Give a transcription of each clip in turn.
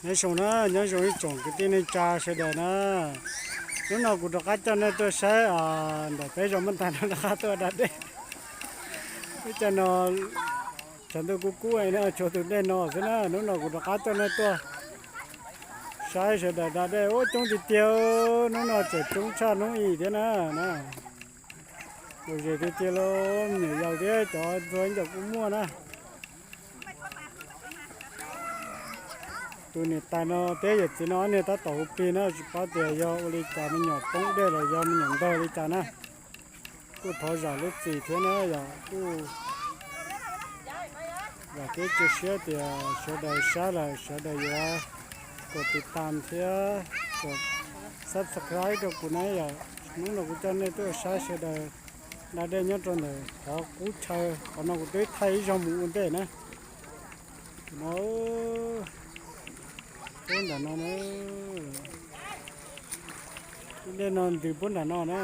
Nyob zoo na, nyob zoo ib tsoom kwv tij neej tsa sawv daws na. Hnub no kuv rov qab coj nej tuaj saib ntawm peb zos Mab Nthais no rov qab tuaj da dej. Ib co no tshav ntuj kub kub no tshuav tus dej no xwb na. Hnub no kuv rov qab coj nej tuaj saib sawv daws da dej ua coob tiag tiag. Hnub no tseem coob tshaj hnub i thiab na. Lom zem tiag tiag li, me nyuam yaus thiab cov ntxhua ncauj kuj muaj na. Tus niam tais no thiab yawm txiv no ob niag tab tom hu plig na, tsis paub tias yog ua li cas me nyuam poob dej los yog me nyuam ntog li cas na. Kuj thov zam lub txim thiab na, yog kuj vam thiab cia siab tias sawv daws saib lawm sawv daws yuav kom tiv tam thiab kom subscribe rau kuv na. Yog hnub no kuv coj nej tuaj saib sawv daws da dej nyob rau ntawm qhov qub chaw, qhov no kuv twb thaij ib zaug mus ua ntej na. No, puab nram no na, dej no ntws puab nram no na.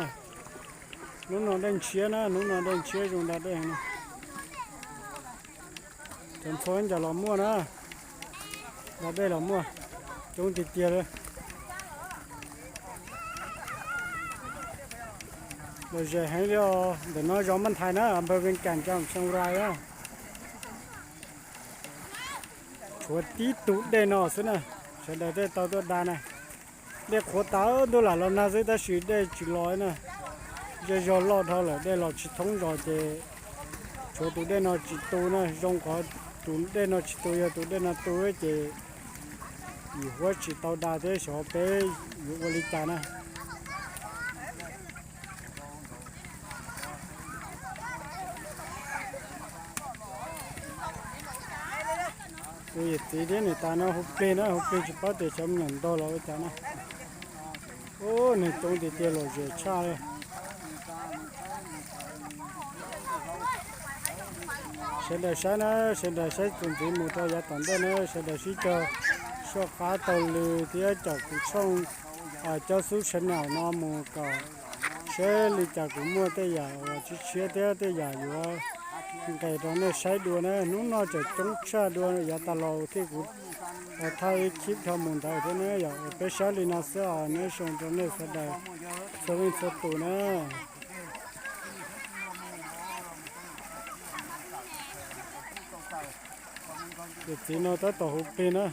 Hnub no dej ntshiab na, hnub no dej ntshiab zoo da dej no. Cov ntxhua ncauj los muaj na, da dej los muaj, coob tiag tiag li. Lom zem heev li os, ntawm no zos Mab Nthais na, npawg Vees Kam cov Xeev Rais na. Tshuav tib tug dej no xwb na, sawv daws thiaj tau tuaj da na. Dej qhuav tas ntuj lam los nag xwb tab sis dej tsis los na. Zej zog loj dhau lawm dej los tsis thoob zos ces tshuav tus dej no tsis tu na. Zoo qhov tus dej no tsis tu, yog tus dej no tu ces yus huab tsis tau da thiab xyov peb yuav ua li cas na. Tus yawm txiv thiab niam tais no hu plig na, hu plig tsis paub tias xyov me nyuam ntog los ua cas na. Ub, neeg coob tiag tiag lom zem tshaj li. Sawv daws saib na, sawv daws saib txuas ntxiv mus rau yav tom ntej na, sawv daws sib cog soj qab taug lw thiab caum kuv tshooj Cob Xub Channel no mus kom seb li cas kuv muaj tej yam uas tshiab tshiab thiab tej yam yuav nqes rau nej saib dua na. Hnub no tseem coob tshaj dua yav tas los thiab kuv thaij ib clip dhau mus ntawd thiab na. Yog peb saib li no xwb os, nyob zoo rau nej sawv daws txhua leej txhua tus na. Yawm txiv no tab tom hu plig na,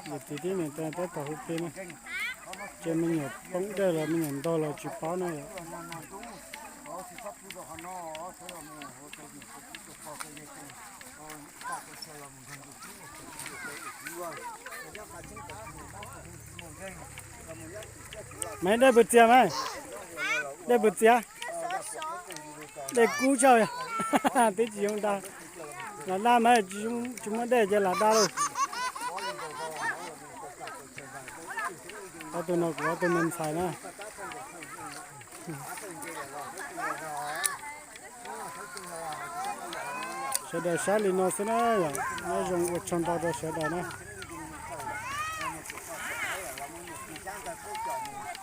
yawm txiv thiab niam tais tab tom hu plig na. Ces me nyuam poob dej los me nyuam ntog los tsis paub na yom. Maiv, dej puas txias mas? Dej puas txias? Dej kub tshaj, twb tsis zoo da. Lam da mas tsis muaj dej ces lam da lauj. Ob tug no kuv ob tug me ntxhais na. Sawv daws saib li no xwb na, nyob zoo ua tsaug ntau rau sawv daws na.